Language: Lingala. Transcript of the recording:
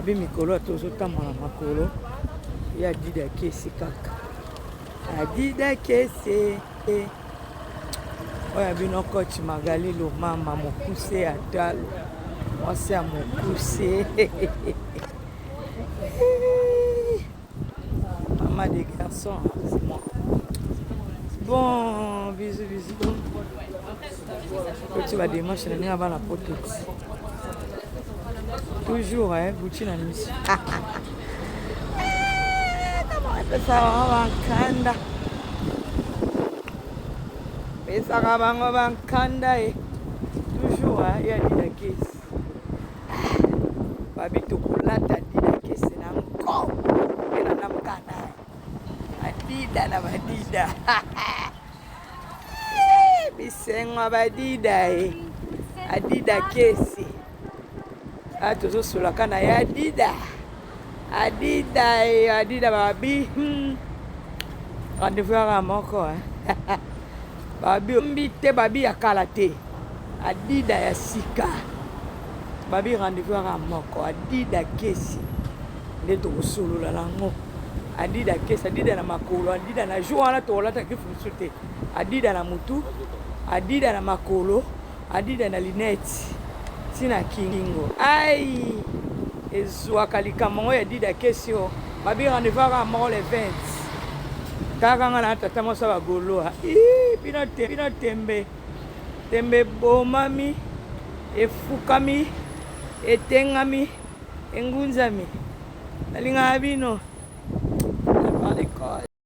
Babi mikolo ata ozotambola makolo ye adida kesi kaka adida kesi oyo ya bino coach Magali Lomama mokuse ya talo mwasi ya mokuse Maman des garçons, c'est moi. Bon, bisous, bisous. Koti ba démarche na ndenge bana poto. Toujours, hein, Gucci na miso. Epesaka bango bankanda. Pesaka bango bankanda e. Toujours, hein, ya dida kesi. Babi tokolata dida kese na nko mpe na ndamukana badida na badida eh, bisengo ya badida e adida kesi a ah, tozosolaka na ye adida adida e adida babi hmm. rendez-vous yaka moko eh. Babi mbi te babi ya kala te adida ya sika babi rendez-vous yaka moko adida kesi nde tokosolola nango adida kesi adida na makolo adida na jour wana tokolata kifu mosusu te adida na mutu adida na makolo adida na linete ntina kingo ai Ezuaka likambo yango ya dida kesi o babi rendez-vous kaka moko le 20 kaka nga na tata mwasi ya bagoloa bino te bino tembe tembe ebomami efukami etengami engunzami nalingaka bino la part de code.